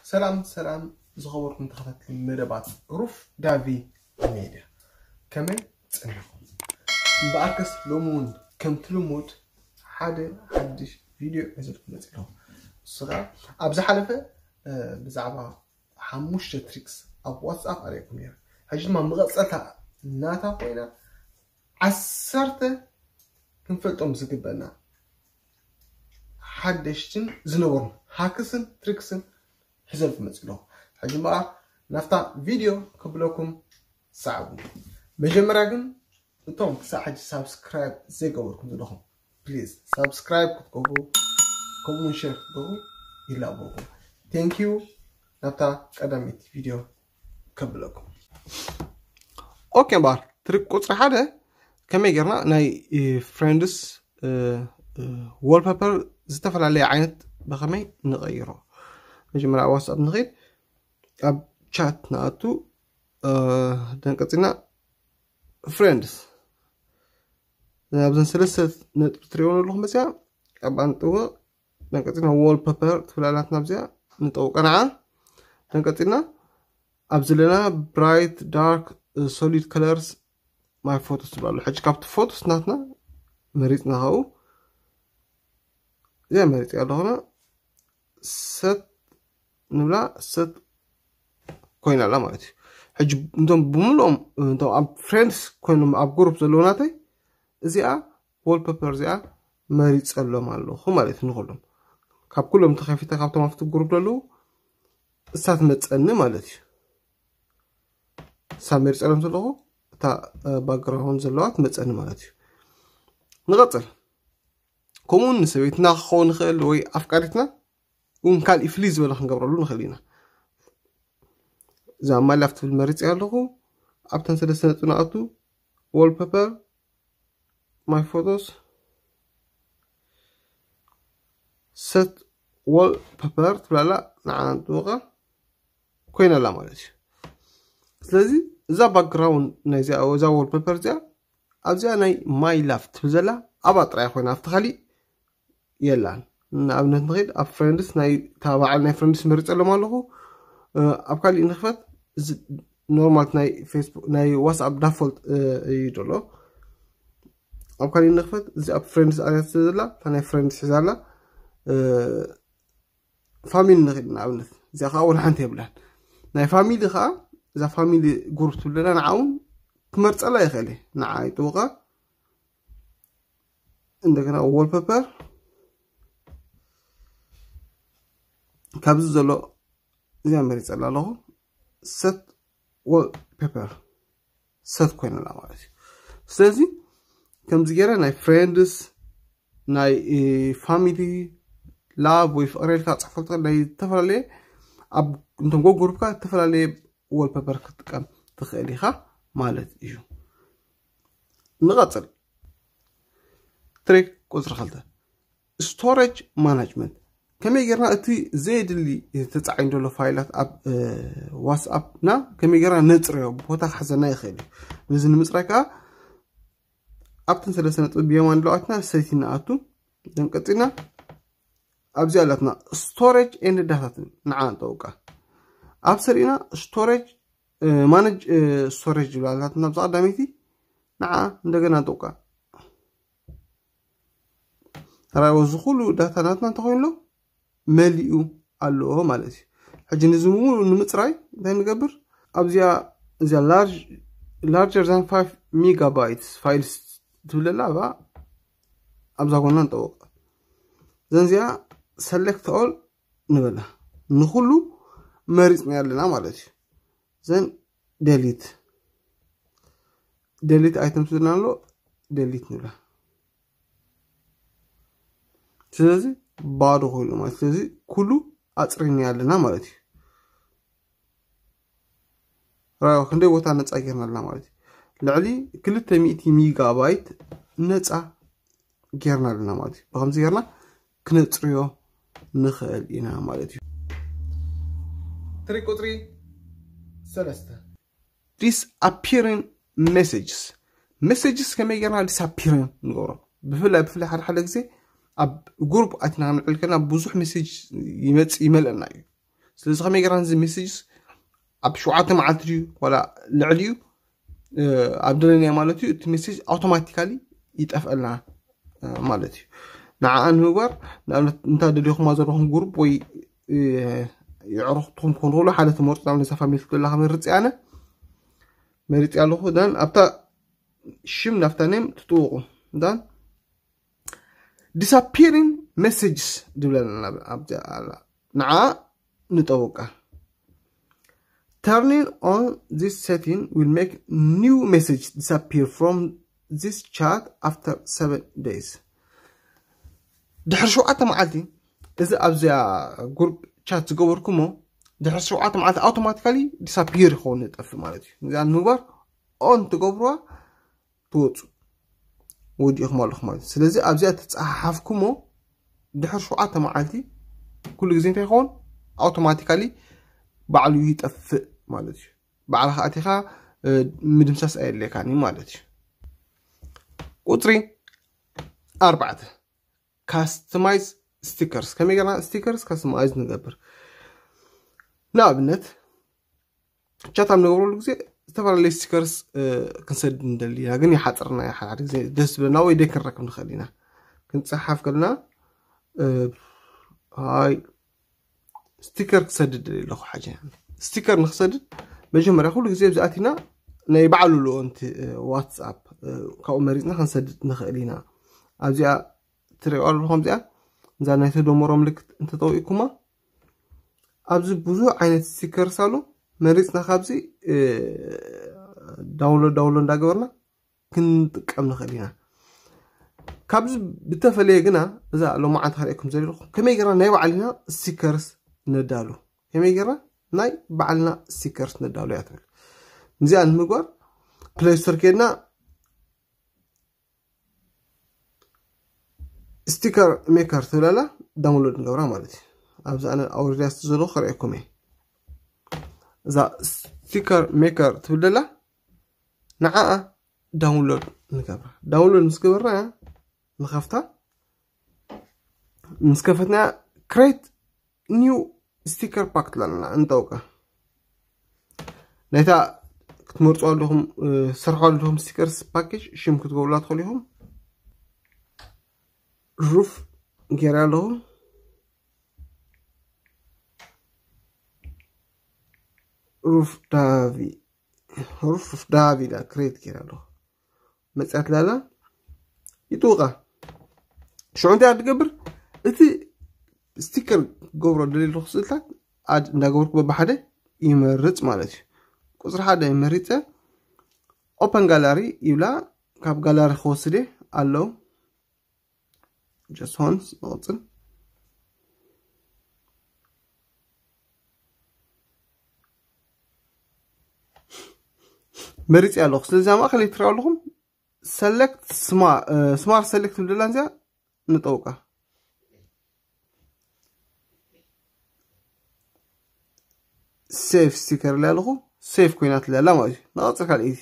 ሰላም ሰላም ዝኸበርኩም ተኸታተልቲ መደባት ሩፍ ዳቪ ሜድያ፣ ከመይ ጸኒሕኩም? እምበኣርከስ ሎሚ እውን ከምቲ ልሙድ ሓደ ሓድሽ ቪድዮ ሒዘልኩም መጺእ ኣለኹ። ንሱ ኸኣ ኣብ ዝሓለፈ ብዛዕባ ሓሙሽተ ትሪክስ ኣብ ዋትስኣፕ ኣርእየኩም ነይረ። ሕጂ ድማ መቐጸልታ ናታ ኮይና ዓሰርተ ክንፈልጦም ዝግበና ሓደሽትን ዝነበሩን ሃክስን ትሪክስን ሒዘልኩም መጺእ ኣለኹ። ሕጂ እምበኣር ናብታ ቪድዮ ከብለኩም ሰዓቡ። መጀመርያ ግን እቶም ክሳብ ሕጂ ሳብስክራይብ ዘይገበርኩም ዘለኹም ፕሊዝ ሳብስክራይብ ክትገብሩ ከምኡውን ሼር ክትገብሩ ይላበኩም። ቴንክ ዩ። ናብታ ቀዳመይቲ ቪድዮ ከብለኩም። ኦኬ እምበኣር ትሪክ ቁጽሪ ሓደ ከመይ ጌርና ናይ ፍሬንድስ ዋልፔፐር ዝተፈላለየ ዓይነት ብኸመይ ንቐይሮ? መጀመርያ ኣብ ዋትስኣፕ ንኸይድ፣ ኣብ ቻት ንኣቱ፣ ደንቀጺና ፍሬንድስ ኣብዘን ሰለስተ ነጥቢ ትሪእዎ ኣለኹም በዚኣ ኣብ ኣንጥወ ደንቀጺና ዋልፔፐር ትብላላት ናብዚኣ ንጠውቀ ንዓ ደንቀጺና ኣብ ዘለና ብራይት ዳርክ ሶሊድ ከለርስ ማይ ፎቶስ ትብላ ኣሎ። ሕጂ ካብቲ ፎቶስ ናትና መሪጽና ካብኡ እዚኣ መሪጽ ኣለኹና ሰት ንብላ ሰት ኮይና ኣላ ማለት እዩ። ሕጂ እንቶም ብምልኦም እንቶም ኣብ ፍሬንድስ ኮይኖም ኣብ ግሩፕ ዘለዉ ናተይ እዚኣ ዋልፔፐር እዚኣ መሪጸሎም ኣለኹ ማለት እዩ። ንኹሎም ካብ ኩሎም ተኸፊተ ካብቶም ኣብቲ ግሩፕ ዘለዉ እሳ ትመጸኒ ማለት እዩ። እሳ መሪጸሎም ዘለኹ እታ ባክግራውንድ ዘለዋ ትመጸኒ ማለት እዩ። ንቐጽል። ከምኡ እውን ንሰበይትና ክኸውን ንኽእል ወይ ኣፍቃሪትና እውን ካልእ ፍልይ ዝበለ ክንገብረሉ ንኽእል ኢና። እዛ ማይ ላፍ ትብል መሪጸ ኣለኹ። ኣብተን ሰለስተ ነጥቢ ንኣቱ ዋልፔፐር ማይ ፎቶስ ሰት ዋልፔፐር ትብላላ ንዓ ንጥውቓ ኮይና ኣላ ማለት እዩ። ስለዚ እዛ ባክግራውንድ ናይዚኣ እዛ ዋልፔፐር እዚኣ ኣብዚኣ ናይ ማይ ላፍ ትብል ዘላ ኣብኣ ጥራይ ኮይና ኣብቲ ካሊእ የላን። ንኣብነት ንኸይድ ኣብ ፍሬንድስ ናይ እታ በዓል ናይ ፍሬንድስ መሪጸ ኣሎም ኣለኹ። ኣብ ካሊእ ንኽፈት እዚ ኖርማል ናይ ፌስቡክ ናይ ዋትስኣፕ ዳፎልት እዩ ዘሎ። ኣብ ካሊእ ንኽፈት እዚ ኣብ ፍሬንድስ ኣርያ ዘላ እታ ናይ ፍሬንድስ ሒዛ ኣላ። ፋሚሊ ንኽእል ንኣብነት እዚኣ ከዓ ወላ ሓንቲ የብላን። ናይ ፋሚሊ ከዓ እዛ ፋሚሊ ግሩፕ ትብለና ንዓውን ክመርፀላ ይኽእል እየ። ንዓ ይጥውቃ እንደገና ዋልፔፐር ካብዚ ዘሎ እዚኣ መሪፀላ ኣለኹ። ሰት ዋልፔፐር ሰት ኮይነላ ማለት እዩ። ስለዚ ከምዚ ገይረ ናይ ፍሬንድስ ናይ ፋሚሊ ላቭ ወይ ፍቅሪ ኢልካ ፅሕፎ ትኽእል ናይ ዝተፈላለየ ኣብ እንቶም ጎ ግሩፕካ ዝተፈላለየ ዋልፔፐር ክትጥቀም ትኽእል ኢኻ ማለት እዩ። ንቐፅል። ትሪክ ቁፅሪ ክልተ ስቶሬጅ ማናጅመንት ከመይ ጌርና እቲ ዘየድሊ ተፃዒን ዘሎ ፋይላት ኣብ ዋትስኣፕና ከመይ ጌርና ነፅርዮ ቦታ ክሕዘና ይኽእል እዩ። ነዚ ንምፅራይ ከዓ ኣብተን ሰለስተ ነጥቢ ብየማን ለዋትና ሰቲ ንኣቱ ደንቀፂና ኣብዚ ኣላትና ስቶሬጅ ኤንድ ዳታ ንዓ ንጠውቃ ኣብ ሰሪእና ስቶሬጅ ማነጅ ስቶሬጅ ዝብላ ኣላትና ኣብዚ ቀዳመይቲ ንዓ እንደገና ንጠውቃ ራዮ እዚ ኩሉ ዳታ ናትና እንተኮይኑ መሊኡ ኣለዎ ማለት እዩ። ሕጂ ነዚ ሙሉ ንምፅራይ እንታይ ንገብር ኣብዚኣ እዚኣ larger than five megabytes ፋይልስ ትብለላ ባ ኣብዛ ጎና ንጠውቅ ዘንዚኣ select all ንበላ ንኩሉ መሪፅና ኣለና ማለት እዩ። ዘን ደሊት ደሊት ኣይተም ስልና ኣሎ ደሊት ንብላ ስለዚ ባዶ ኮይኑ ማለት ስለዚ ኩሉ ኣፅሪኒ ኣለና ማለት እዩ። ራዮ ክንደይ ቦታ ነፃ ጌርና ኣለና ማለት እዩ። ልዕሊ ክልተ ሚእቲ ሜጋባይት ነፃ ጌርና ኣለና ማለት እዩ። ብከምዚ ጌርና ክነፅርዮ ንኽእል ኢና ማለት እዩ። ትሪ ቁፅሪ ሰለስተ disappearing messages messages ከመይ ጌርና disappearing ንገብሮም ብፍላይ ብፍላይ ሓደ ሓደ ግዜ ኣብ ግሩፕ ኣትና ክንዕል ከና ብዙሕ ሜሴጅ ይመፅእ ይመልአና እዩ። ስለዚ ከመይ ገይርና እዚ message ኣብ ሸውዓተ መዓልቲ ድዩ ዋላ ልዕሊኡ ኣብ ደለናዮ ማለት እዩ፣ እቲ message automatically ይጠፍአልና ማለት እዩ። ንዓኣ ንምግባር ንኣብነት እንታ ደሊኹማ ዘለኹም group ወይ የዕሩኽትኩም ክኾኑ ከሎ ሓደ ትመርፁ፣ ንኣብነት እዛ ፋሚሊ ክትብላ ክመርፅ እየ ኣነ መሪፅ ኣለኹ። ዳን ኣብታ ሽም ናብታ name ትጥውቑ። ዳን disappearing messages ድብለና ኣብዚኣ ኣላ፣ ንዓ ንጠውቃ። Turning on this setting will make new message disappear from this chat after seven days. ድሕሪ ሸውዓተ መዓልቲ እዚ ኣብዚኣ group chat ዝገበርኩሞ ድሕሪ ሸውዓተ መዓልቲ automatically disappear ይኸውን፣ ይጠፍእ ማለት እዩ። እዚኣ ንምግባር on ትገብሩዋ ትወፁ ወዲእኹም ኣለኹም ማለት እዩ። ስለዚ ኣብዚኣ ተፀሓሓፍኩሞ ድሕሪ ሸውዓተ መዓልቲ ኩሉ ግዜ እንታይ ይኸውን? Automatically ባዕሉ ይጠፍእ ማለት እዩ። ባዕልኻ ኣቲኻ ምድምሳስ ኣየድልየካን እዩ ማለት እዩ። ቁፅሪ ኣርባዕተ፣ customize stickers። ከመይ ገርና stickers customize ንገብር? ንኣብነት chat ኣብ ንገብረሉ ግዜ ዝተፈላለዩ stickers ክንሰድድ ንደሊ ኢና፣ ግን ይሓፅርና ሓደ ሓደ ግዜ ደስ ዝብለና ወይ ደይ ክንረክብ ንኽእል ኢና። ክንፀሓፍ ከለና ሃይ sticker ክሰድድ ደሊ ኣለኹ ሓጂ። Sticker ንክሰድድ መጀመርያ ኩሉ ግዜ ኣብዚ ኣቲና ናይ ባዕሉ ልኦ ንቲ WhatsApp ካብኡ መሪፅና ክንሰድድ ንኽእል ኢና። ኣብዚኣ ትሪኦ ኣለኹም እዚኣ እዛ ናይ ተደመሮ ምልክት እንተጠዊእኩማ ኣብዚ ብዙሕ ዓይነት stickers ኣሎ። መሪፅና ካብዚ download download እንዳገበርና ክንጥቀም ንኽእል ኢና። ካብዚ ብተፈለየ ግና እዛ ሎማዓንቲ ከርእየኩም ዘለኹ ከመይ ገይርና ናይ ባዕልና stickers ነዳሉ፣ ከመይ ገይርና ናይ ባዕልና stickers ነዳሉ እያ ትብል። እዚኣ ንምግባር Play Store ከድና sticker maker ትብል ኣላ፣ download ንገብራ ማለት እዩ። ኣብዚ ኣነ ኣውርድያ ዘሎ ክርእየኩም እየ። እዛ sticker maker ትብል ዘላ ንዓኣ download ንገብራ። Download ምስ ገበርና ንኸፍታ። ምስ ከፈትና create new sticker pack ትብለና እንጠውቀ። ናይታ ክትመርፁ ኣለኹም፣ ሰርሑ ኣለኹም stickers package ሽም ክትገብሩላ ትኽእሉ ኢኹም። ሩፍ ገይረ ኣለኹ። ሩፍ ዳቪ፣ ሩፍ ዳቪ ኢላ create ገይረ ኣለኹ። መፅያት ላላ ይጥውቃ። ሽዑ እንታይ ትገብር? እቲ sticker ገብሮ ደልየ ኣለኹ ስእልታት add እንዳገበርኩ በብሓደ ይመርፅ ማለት እዩ። ቁፅሪ ሓደ መሪፀ open gallery ይብላ። ካብ ጋላሪ ክወስድ ኣለዉ። Just once ንቕፅል። መሪፀ ኣለኹ። ስለዚ ኣብ ማእኸል ትሪኦ ኣለኹም select smart select ትብል ዘላ እዚኣ ንጠውቃ። Save sticker ኢለ ኣለኹ። Save ኮይና ትልለ ኣላ ማለት እዩ። ንቐፅል ካልኣይቲ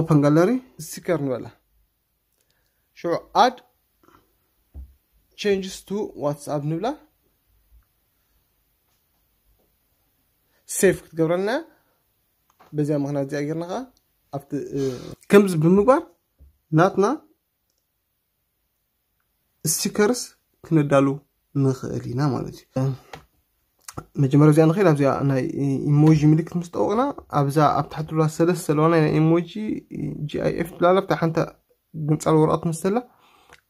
open gallery sticker ንበላ። ሽዑ add changes to WhatsApp ንብላ። Save ክትገብረልና በዚኣ ምኽንያት እዚኣ ጌርና ከዓ ኣብቲ ከምዚ ብምግባር ናትና stickers ክነዳሉ ንኽእል ኢና ማለት እዩ። መጀመርያ እዚኣ ንኽእል ኣብዚኣ ናይ ኢሞጂ ምልክት ምስ ጠወቕና ኣብዛ ኣብ ታሕቲ ዘለዋ ሰለስተ ዘለዋ ናይ ኢሞጂ GIF ትብላላ ኣብታ ሓንታ ግንፃል ወረቐት ምስ ዘላ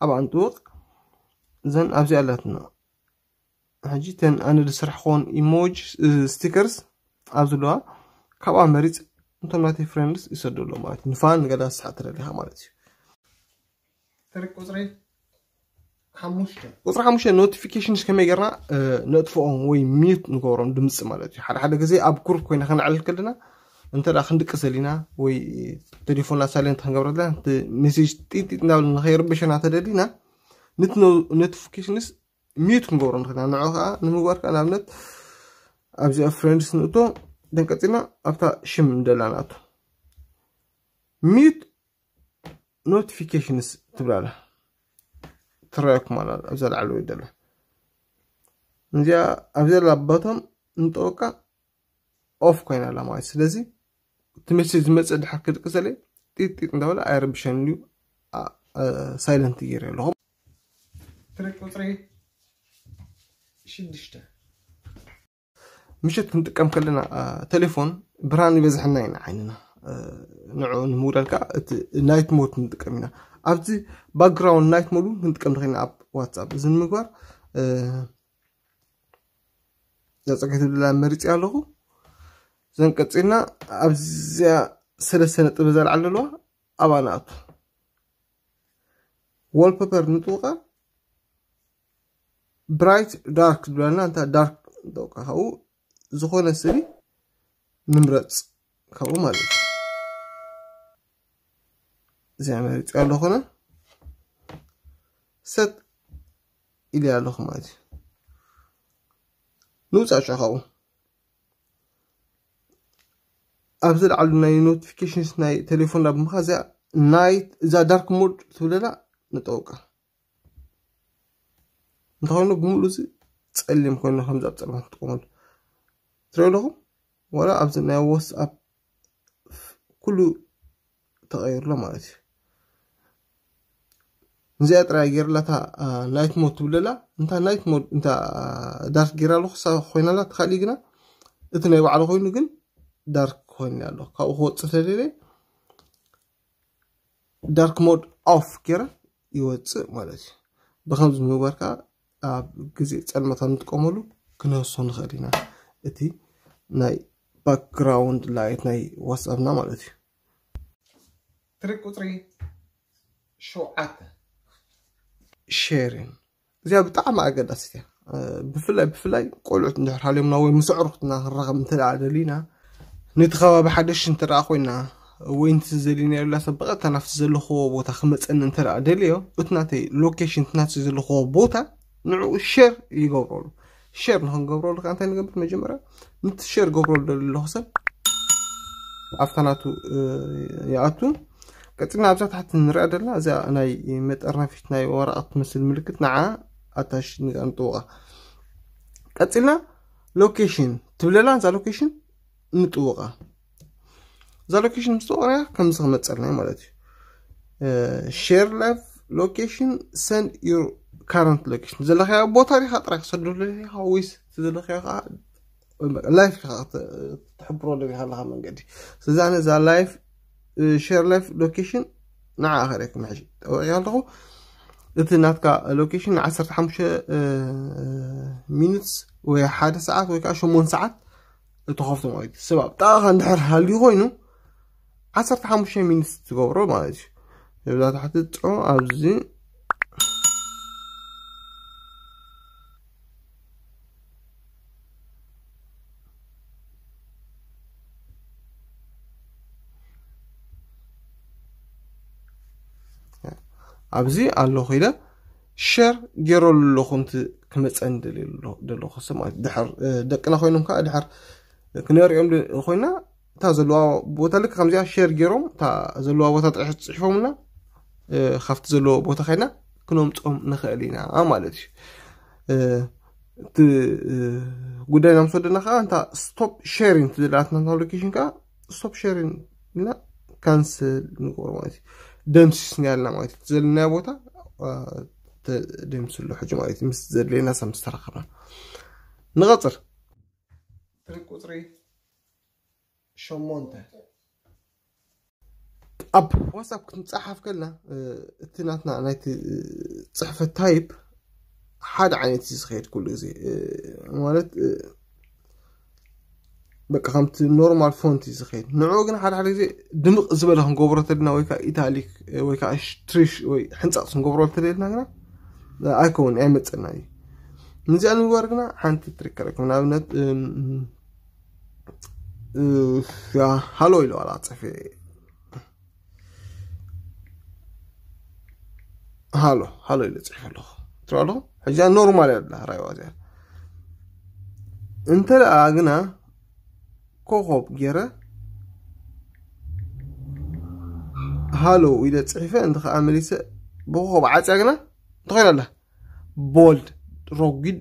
ኣብኣ ንጥውቕ። ዘን ኣብዚኣ ኣላትና ሕጂ ተን ኣነ ዝስራሕ ክኾን ኢሞጂ stickers ኣብ ዘለዋ ካብኣ መሪፅ እንቶም ናተይ friends ይሰደሎ ማለት እዩ። ንፋን ንገዳ ስሓ ተደሊኻ ማለት እዩ። ትርክ ቁፅሪ ሓሙሽተ ቁፅሪ ሓሙሽተ notifications ከመይ ጌርና ነጥፍኦም ወይ mute ንገብሮም ድምፂ ማለት እዩ። ሓደ ሓደ ግዜ ኣብ group ኮይና ከነዕልል ከለና እንተ ደኣ ክንድቅስ ደሊና ወይ ቴሌፎንና silent ክንገብረ ደሊና እቲ message ጢጢጥ እናበለ ንኸይርብሸና ተደሊና ንቲ notifications mute ክንገብሮ ንኽእልና ንዑ ከዓ ንምግባር ከዓ ንኣብነት ኣብዚኣ friends ንእቶ ደንቀፂና ኣብታ ሽም እንደላ ንኣቶ mute notifications ትብላላ። ትረኣየኩም ኣላ ኣብዛ ላዕለወይ ደላ እዚኣ ኣብዛ ላ ቦቶም እንጠወቃ ኦፍ ኮይና ኣላ ማለት እዩ። ስለዚ እቲ ሜሴጅ ዝመፅእ ድሓር ክድቅሰለይ ጢጥ ጢጥ እንዳበለ ኣይረብሸን እዩ። ሳይለንት ገይረ ኣለኹ። ትሪክ ቁፅሪ ሽዱሽተ። ምሸት ክንጥቀም ከለና ቴሌፎን ብርሃን ይበዝሐና ኢና ዓይንና። ንዑ ንምውዳድ ከዓ እቲ ናይት ሞድ ክንጥቀም ኢና። ኣብዚ ባክግራውንድ ናይት ሞድ እውን ክንጥቀም ንኽእል ኢና ኣብ ዋትሳፕ። እዚ ንምግባር ዘፀገት ብላ መሪፂ ኣለኹ። ዘን ቀፂልና ኣብዚኣ ሰለስተ ነጥብ እዛ ላዕሊ ኣለዋ። ኣብኣ ንኣቱ። ዋልፔፐር ንጥውቃ። ብራይት ዳርክ ዝብለና እንታ ዳርክ ንጥውቃ። ካብኡ ዝኾነ ስእሊ ንምረፅ ካብኡ ማለት እዩ። እዚኣ መሪፂ ኣለኹነ ሰት ኢለ ኣለኹ ማለት እዩ። ንውፃእ ሽዑ ካብኡ ኣብዚ ላዕሉ ናይ ኖቲፊኬሽንስ ናይ ቴሌፎንና ብምኻ እዚኣ ናይት እዛ ዳርክ ሞድ ትብለላ ንጠውቃ። እንተኾይኑ ብምሉእ እዚ ፀሊም ኮይኑ ከምዚ ኣብ ፀልማት ትጥቀመሉ ትሪኦ ኣለኹም። ዋላ ኣብዚ ናይ ዋትስኣፕ ኩሉ ተቐይርሎ ማለት እዩ። እዚኣ ጥራይ ገይርላታ ናይት ሞድ ትብለላ እንታ ናይት ሞድ እንታ ዳርክ ገይራ ኣለኹ ሳ ኮይናላ ተኻሊ ግና እቲ ናይ ባዕሉ ኮይኑ ግን ዳርክ ኮይኑ ኣሎ። ካብኡ ክወፅእ ተደልየ ዳርክ ሞድ ኦፍ ገይረ ይወፅእ ማለት እዩ። ብከምዚ ምግባር ከዓ ኣብ ግዜ ፀልመታ ንጥቀመሉ ክነሶ ንኽእል ኢና። እቲ ናይ ባክግራውንድ ላይት ናይ ዋትስኣፕና ማለት እዩ። ትሪክ ቁፅሪ ሸውዓተ። ሼሪን እዚኣ ብጣዕሚ ኣገዳሲት እያ። ብፍላይ ብፍላይ ቆልዑት እንድሕር ሃልዮምና ወይ ምስ ኣዕሩኽትና ክንራኸብ እንተ ደኣ ደሊና ነቲ ከባቢ ሓደሽ እንተ ደኣ ኮይና ወይ ነቲ ዘድልናዮ ላ ሰብ ብቐጥታ ናብቲ ዘለኽዎ ቦታ ክመፀኒ እንተ ደኣ ደልዮ እቲ ናተይ ሎኬሽን እቲ ናተይ ዘለኽዎ ቦታ ንዕኡ ሼር ይገብረሉ። ሼር ንክንገብረሉ ከዓ እንታይ ንገብር? መጀመርያ ነቲ ሼር ገብረሉ ደሊ ኣለኹ ሰብ ኣብታ ናቱ ይኣቱ። ቀፂልና ኣብዛ ታሕቲ ንሪኣ ዘለና እዛ ናይ መጠርነፊት ናይ ወረቐት ትመስል ምልክት ንዓ ኣታሽ ንጥውቓ። ቀፂልና ሎኬሽን ትብለላ እዛ ሎኬሽን ንጥውቓ። እዛ ሎኬሽን ምስ ጥወቕናያ ከምዚ ክመፀልና እዩ ማለት እዩ። ሼር ላይፍ ሎኬሽን ሰንድ ዩር ካረንት ሎኬሽን ዘለካዮ ቦታ ዲኻ ጥራይ ክሰደሉ ኢኻ ወይስ እቲ ዘለካዮ ከዓ ላይፍ ኢኻ ክትሕብሮ ደሊኻ ኣለኻ መንገዲ። ስለዚ ኣነ እዛ ላይፍ ሼር ላይፍ ሎኬሽን ንዓ ከርእየኩም ሕጂ ጠወቂ ኣለኹ። እቲ ናትካ ሎኬሽን ን ዓሰርተ ሓሙሽተ ሚኒትስ ወይ ሓደ ሰዓት ወይ ከዓ ሸሞንተ ሰዓት እትኸፍቶ ማለት እዩ። ስባብ ጣኻ እንድሕር ሃልዩ ኮይኑ ዓሰርተ ሓሙሽተ ሚኒትስ ትገብሮ ማለት እዩ። እዛ ታሕቲ ጥዑ ኣብዚ ኣብዚ ኣለኹ ኢለ ሸር ገይረሉ ኣለኹ። እንቲ ክመፀኒ ደለኹ ሰብ ማለት ድሕር ደቅና ኮይኖም ከዓ ድሕር ክነሪኦም ኮይና እታ ዘለዋ ቦታ ልክ ከምዚኣ ሸር ገይሮም እታ ዘለዋ ቦታ ጥራሕ ፅሒፎምና ካብቲ ዘለዎ ቦታ ከይና ክነምፆም ንኽእል ኢና ማለት እዩ። እቲ ጉዳይና ምስ ወደና ከዓ እንታ ስቶፕ ሸሪንግ ትብላትና ሎኬሽን ከዓ ስቶፕ ሸሪንግ ኢልና ካንስል ንገብሮ ማለት እዩ። ደምሲስና ያልና ማለት እዩ። ዘለናዮ ቦታ ደምስሎ ሕጂ ማለት እዩ። ምስ ዘድለየና ሰብ ምስ ተራኸብና ንቐፅር። ትሪክ ቁፅሪ ሸሞንተ። ኣብ ዋትሳፕ ክንፀሓፍ ከልና እቲ ናትና ናይቲ ፅሕፈት ታይፕ ሓደ ዓይነት እዩ ዝኸይድ ኩሉ ግዜ ማለት በቃ ከምቲ ኖርማል ፎንት እዩ ዝኸይድ። ንዕኡ ግን ሓደ ሓደ ግዜ ድምቕ ዝበለ ክንገብሮ ተደልና ወይ ከዓ ኢታሊክ ወይ ከዓ ትሪሽ ወይ ሕንፃፅ ክንገብሮ ተደልና ግና ኣይከውን ኣይመፀና እዩ። ንዚኣ ንምግባር ግና ሓንቲ ትሪክ ከረኩም ንኣብነት ሃሎ ኢለ ዋላ ፅፌ ሃሎ ሃሎ ኢለ ፅሒፈ ኣለኹ ትራ ኣለኹ። ሕጂ ኖርማል እያ ራይዋ እዚኣ እንተ ደኣ ግና ኮኾብ ገይረ ሃሎ ኢለ ፅሒፈ እንተ ከዓ መሊሰ ብኮኾብ ዓፅያ ግና ተኾይና ኣላ። ቦልድ፣ ረጒድ፣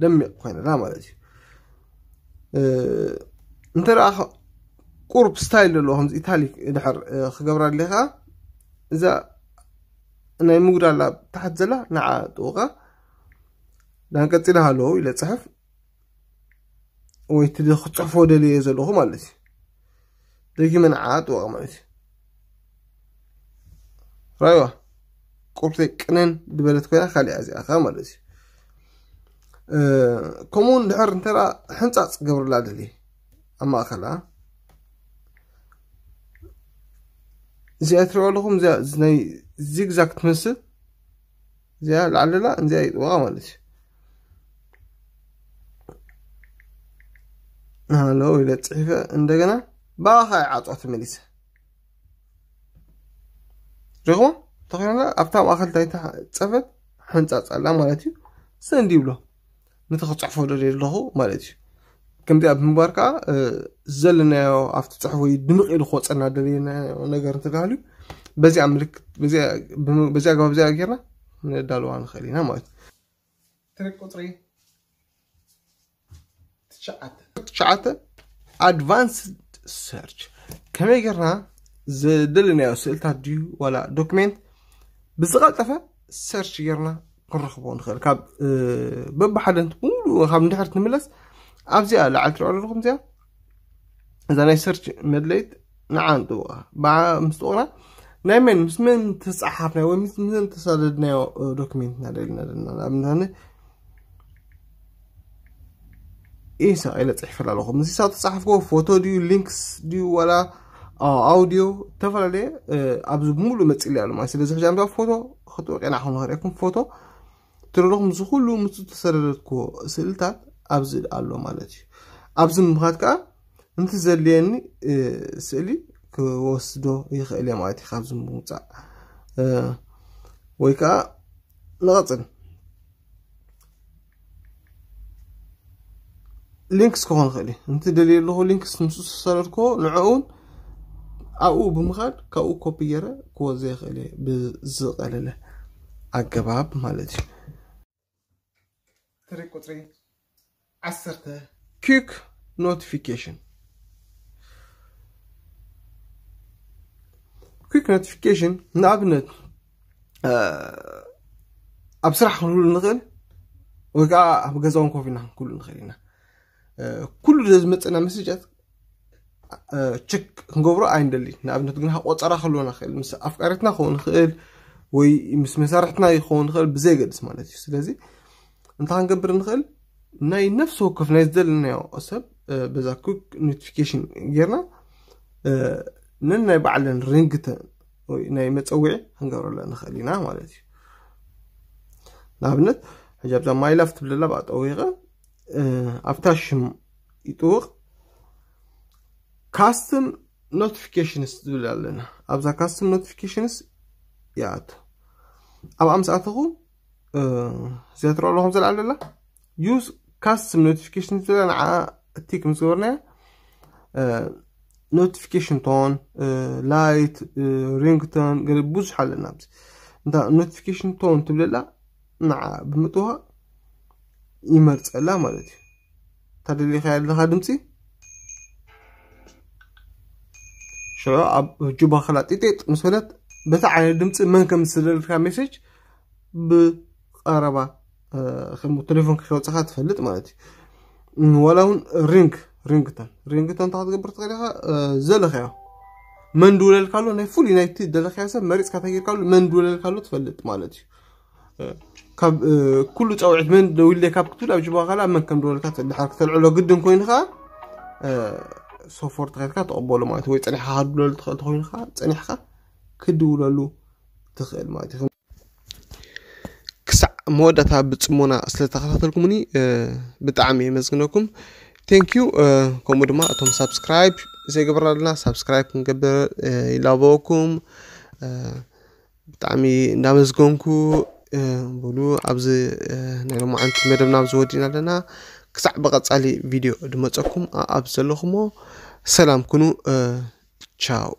ደሚቕ ኮይና ኣላ ማለት እዩ። እንተ ደኣ ቁሩብ ስታይል ዘለዎ ከምዚ ኢታሊክ ድሕር ክገብራ ኣለ ከዓ እዛ ናይ ምጉዳላ ታሕት ዘላ ንዓ ጥውቃ። ዳን ቀፂላ ሃለዉ ኢለ ፅሕፍ ወይ እቲ ክፅሕፎ ደልየ ዘለኹ ማለት እዩ። ደጊመ ንዓ ጥውቃ ማለት እዩ። ራይዋ ቁርተይ ቅነን ዝበለት ኮይና ካሊኣ እዚኣ ከ ማለት እዩ። ከምኡውን ድሕር እንተ ሕንፃፅ ገብርላ ደሊ ኣብ ማእኸላ እዚኣ ትሪኦ ኣለኹም። እዚኣ ናይ ዚግዛግ ትመስል እዚኣ ላዕለላ እዚኣ ይጥወቃ ማለት እዩ። ሃሎ ኢለ ፅሒፈ እንደገና ብኣኻ ይዓፅዋ ተመሊሰ ሪኹም ተኸይና ኣብታ ማእኸል ታይታ ፀፈት ሕንፃፅ ኣላ ማለት እዩ። ሰንድ ይብሎ ነቲ ክፅሕፎ ደልየ ኣለኹ ማለት እዩ። ከምዚኣ ብምግባር ከዓ ዘለናዮ ኣብቲ ፅሑፍ ወይ ድምቕ ኢሉ ክወፀና ደልየናዮ ነገር እንተተሃልዩ በዚኣ ምልክት በዚኣ ኣግባብ እዚኣ ጌርና ነዳልዋ ንኽእል ኢና ማለት እዩ። ትሪክ ቁፅሪ ትሽዓተ ኣድቫንስድ ሰርች ከመይ ጌርና ዝደለናዮ ስእልታት ድዩ ዋላ ዶክሜንት ብዝቐልጠፈ ሰርች ጌርና ክንረኽቦ ንኽእል። ካብ በብሓደ ሙሉ ካብ ንድሕር ትምለስ ኣብዚኣ ላዓል ትሪኦ ኣለኹም እዚኣ እዛ ናይ ሰርች መድለይት ንዓ ንጥውቃ ብዓ ምስ ጥውቅና ናይ መን ምስ መን ተፃሓፍናዮ ወይ ምስ መን ተሳደድናዮ ዶክሜንት ናደልና ዘለና ንኣብነት ኢሳቅ ኢለ ፅሒፈላ ኣለኹ። ምስ ኢሳቅ ተፃሓፍኮ ፎቶ ድዩ ሊንክስ ድዩ ዋላ ኣውዲዮ ዝተፈላለየ ኣብዚ ብምሉእ መፅሊ ኣሎ ማለት ስለዚ ሕጂ ኣምታ ፎቶ ክትወቂና ክንኽርእኩም ፎቶ ትረለኹም እዚ ኩሉ ምስ ዝተሰደደትኮ ስእልታት ኣብዚ ኣሎ ማለት እዩ። ኣብዚ ምምኻት ከዓ እንቲ ዘድልየኒ ስእሊ ክወስዶ ይኽእል እየ ማለት እዩ። ካብዚ ምውፃእ ወይ ከዓ ንቐፅል ሊንክስ ክኾን ይኽእል እዩ። እንቲ ደልየ ኣለኹ ሊንክስ ምስ ዝሰረድኮ ንዕኡን ኣብኡ ብምኻድ ካብኡ ኮፒ ገይረ ክወዘ ይኽእል እየ ብዝቐለለ ኣገባብ ማለት እዩ። ትሪ ቁፅሪ ዓሰርተ quick notification quick notification ንኣብነት ኣብ ስራሕ ክንብሉ ንኽእል ወይ ከዓ ኣብ ገዛውን ኮፍ ኢና ክንብሉ ንኽእል ኢና። ኩሉ ዝመፀና መስጃት ችክ ክንገብሮ ኣይንደሊ። ንኣብነት ግን ቆፀራ ክህልወና ክእል ምስ ኣፍቃሪትና ክኸውን ይኽእል ወይ ምስ መሳርሕትና ክኸውን ይኽእል ብዘይገድስ ማለት እዩ። ስለዚ እንታይ ክንገብር ንኽእል ናይ ነፍሲ ወከፍ ናይ ዝደለናዮ ሰብ በዛ ኩክ ኖቲፊኬሽን ጌርና ነናይ ባዕለን ሪንግተን ወይ ናይ መፀውዒ ክንገብረለ ንኽእል ኢና ማለት እዩ። ንኣብነት ሕጂ ኣብዛ ማይላፍ ትብለላ ብኣ ጠዊቐ ኣብታ ሽም ይጥውቕ ካስትም ኖቲፊኬሽንስ ዝብል ኣለና። ኣብዛ ካስትም ኖቲፊኬሽንስ ይኣቱ። ኣብኣ ምስ ኣተኹ እዚኣ ትረኣ ኣለኹም ዘላ ኣለላ ዩዝ ካስትም ኖቲፊኬሽን ዝብላ ንዓ ቲክ ምስ ገበርናያ ኖቲፊኬሽን ቶን ላይት ሪንግቶን ገለ ብዙሕ ኣለና። ኣብዚ እንታ ኖቲፊኬሽን ቶን ትብለላ ንዓ ብምጥዋ ይመርፀላ ማለት እዩ። እታ ደሊኻ ያለኻ ድምፂ ሽዑ ኣብ ጁባ ክላ ጢጤጥ ምስ በለት በታ ዓይነት ድምፂ መን ከም ዝደለልካ ሜሴጅ ብቐረባ ከም ቴሌፎን ከይወፅኻ ትፈልጥ ማለት እዩ። ዋላ እውን ሪንግ ሪንግተን ሪንግተን እንታይ ክትገብር ትኽእል ኢኻ ዘለኻዮ መን ድውለልካ ኣሎ ናይ ፍሉይ ናይቲ ደለኻዮ ሰብ መሪፅካ ተጊርካ ኣሎ መን ድውለልካ ኣሎ ትፈልጥ ማለት እዩ። ካብ ኩሉ ፀውዒት መን ደውለ ካብ ክትብል ኣብ ጅባ ካላ መን ከም ደወልካ ትድሓር ክተልዕሎ ግድን ኮይኑ ከዓ ሶፎርት ከድካ ተቐበሎ ማለት ወይ ፀኒሕካ ክድውለሉ ትኽእል ተኮይኑ ከዓ ፀኒሕካ ክድውለሉ ትኽእል ማለት እዩ። ክሳዕ መወዳእታ ብፅሞና ስለተኸታተልኩምኒ ብጣዕሚ የመስግነኩም። ቴንክ ዩ። ከምኡ ድማ እቶም ሳብስክራይብ ዘይገበርና ኣለና ሳብስክራይብ ክንገብር ይላበወኩም። ብጣዕሚ እንዳመስገንኩ በሉ ኣብዚ ናይ ሎማዓንቲ መደብና ኣብዚ ወዲእና ኣለና። ክሳዕ ብቐፃሊ ቪድዮ ድመፀኩም ኣብ ዘለኹሞ ሰላም ኩኑ። ቻው።